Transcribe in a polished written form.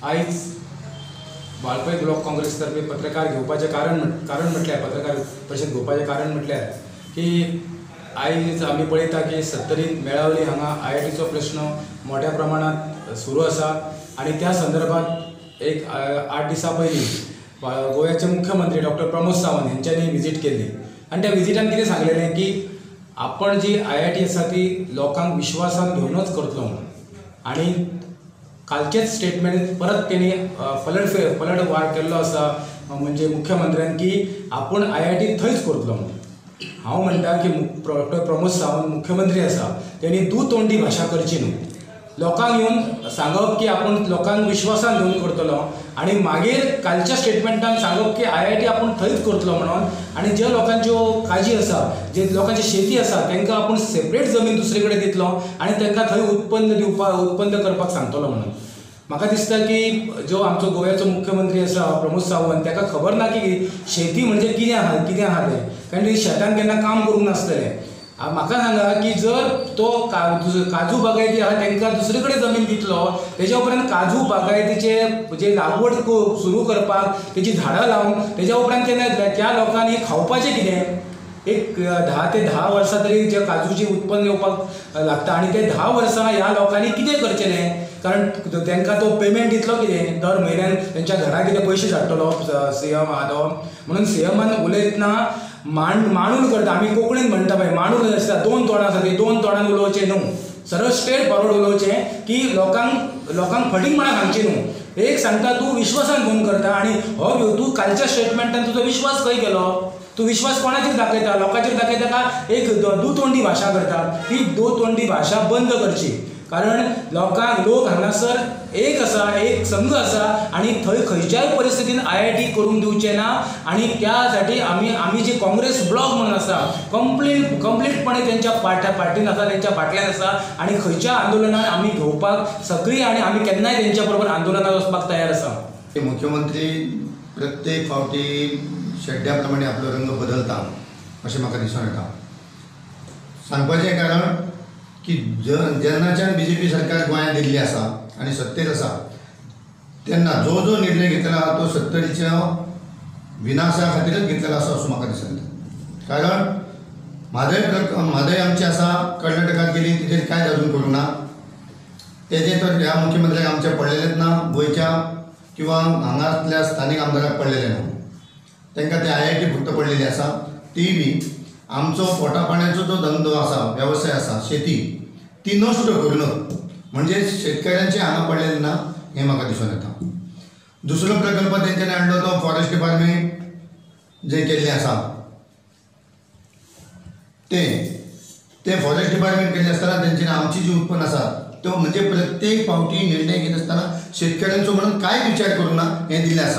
आयज वाळपय ब्लॉक काँग्रेस तर्फे पत्रकार घेवपाचें कारण म्हटल्यार पत्रकार परिशद घेवपाचें कारण म्हटल्यार की आयज आमी पळयता की सत्तरींत मेळावली हांगा आयआयटीचो प्रश्न मोठ्या प्रमाणांत सुरू आसा आनी त्या संदर्भात एक 8 दिसां पयलीं गोव्याचे मुख्यमंत्री डॉक्टर प्रमोद सावंत हेंच्यांनी विजीट केल्ली आनी त्या विजिटान कितें सांगलेलें की आपण जी आयआयटी आसा ती लोकांक विश्वासान घेवनच करतलो म्हणून आनी कालचेच स्टेटमेंट परत तेणी पलट वार केल्लो आसा म्हणजे मुख्यमंत्र्यान की आपूण आयआयटी थंयच करतलो म्हणून. हांव म्हणटा की डॉक्टर प्रमोद सावंत मुख्यमंत्री आसा तेणी दुतोंडी भाशा करची न्हू. लोकांक येवन सांगप की आपूण लोकांक विश्वासान घेवन करतलो आनी मागीर कालच्या स्टेटमेंटान सांगप की आयआयटी आपूण थंयच करतलो म्हणून आनी ज्या लोकांच्यो काजी आसा, जे लोकांची शेती आसा तांकां आपूण सेपरेट जमीन दुसरे कडेन दितलो आनी तांकां थंय उत्पन्न दिवपाक उत्पन्न करपाक सांगतलो म्हणून. म्हाका दिसता की जो आमचो गोव्याचो मुख्यमंत्री आसा प्रमोद सावंत ताका खबर ना की शेती म्हणजे कितें आहा कितें आहा तें, कारण ते शेतान केन्ना काम करूंक नासतलें. म्हाका सांगा की जर तो काजू बागायती आहा तांकां दुसरे कडेन जमीन दितलो तेज्या उपरांत काजू बागायतीचे जे लागवड सुरू करपाक तेजी झाडां लावन तेज्या उपरांत तेन्ना त्या लोकांनी खावपाचें कितें? एक 10 ते 10 वर्सां तरी जे काजूचें उत्पन्न येवपाक लागता आनी ते 10 वर्सां ह्या लोकांनी कितें करचेलें? कारण तांकां तो पेमेंट दितलो कितें दर म्हयन्यान तेंच्या घरा कितें पयशे धाडटलो सीएम आहा तो म्हणून सीएमान उलयतना मांडून करता. आमी कोंकणीन म्हणटा पळय मांडून आसता, दोन तोंडां आसा, ती दोन तोंडान उलोवचें न्हू, सरळ स्ट्रेट फॉरवर्ड उलोवचें की लोकांक लोकांक फटींगपणां सांगचीं न्हू. एक सांगता तूं विश्वासान घेवन करता आनी हो तूं कालच्या स्टेटमेंटान तुजो विश्वास खंय गेलो? तूं विश्वास कोणाचेर दाखयता? लोकांचेर दाखयता का एक दुतोंडी भाशा करता? ती दुतोंडी भाशा बंद करची, कारण लोकांक लोक हांगासर एक आसा, एक संघ आसा आनी थंय खंयच्याय परिस्थितीन आयआयटी करूंक दिवचें ना. आनी त्या साठी आमी आमी जे काँग्रेस ब्लॉक म्हणून आसा कंप्लीटपणे तेंच्या पार्टीन आसा, तेंच्या फाटल्यान आसा आनी खंयच्या आंदोलनान आमी घेवपाक सक्रीय आनी आमी केन्नाय तेंच्या बरोबर आंदोलनाक वचपाक तयार आसा. मुख्यमंत्री प्रत्येक फावटी शेड्ड्या प्रमाणे आपलो रंग बदलता अशें म्हाका दिसून येता. सांगपाचें कारण की जेन्नाच्यान बीजेपी सरकार गोंयांत दिल्ली आसा आनी सत्तेर आसा तेन्ना जो जो निर्णय घेतलेलो आहा तो सत्तरीच्या विनाशा खातीरच घेतलेलो आसा असो म्हाका दिसून येता. कारण म्हादय आमची आसा कर्नाटकांत गेली, तिचेर कांयच अजून करूंक ना. तेजें तर ह्या मुख्यमंत्र्याक आमच्या पडलेलेंच ना, गोंयच्या किंवा हांगासल्या स्थानीक आमदाराक पडलेलें ना. तांकां ते आयआयटी फक्त पडलेली आसा, ती बी आमचो पोटा पाण्याचो जो धंदो आसा, वेवसाय आसा शेती, ती नश्ट करून म्हणजे शेतकऱ्यांचे हांगा पडलेलें ना हें म्हाका दिसून येता. दुसरो प्रकल्प तेंच्यांनी हाडलो तो फॉरेस्ट डिपार्टमेंट जें केल्लें आसा तें फॉरेस्ट डिपार्टमेंट केल्लें आसतना तेंच्यांनी आमची जी उत्पन्न आसा तो म्हणजे प्रत्येक फावटी निर्णय घेत आसतना शेतकऱ्यांचो म्हणून कांयच विचार करूंक ना हें दिल्लें आसा.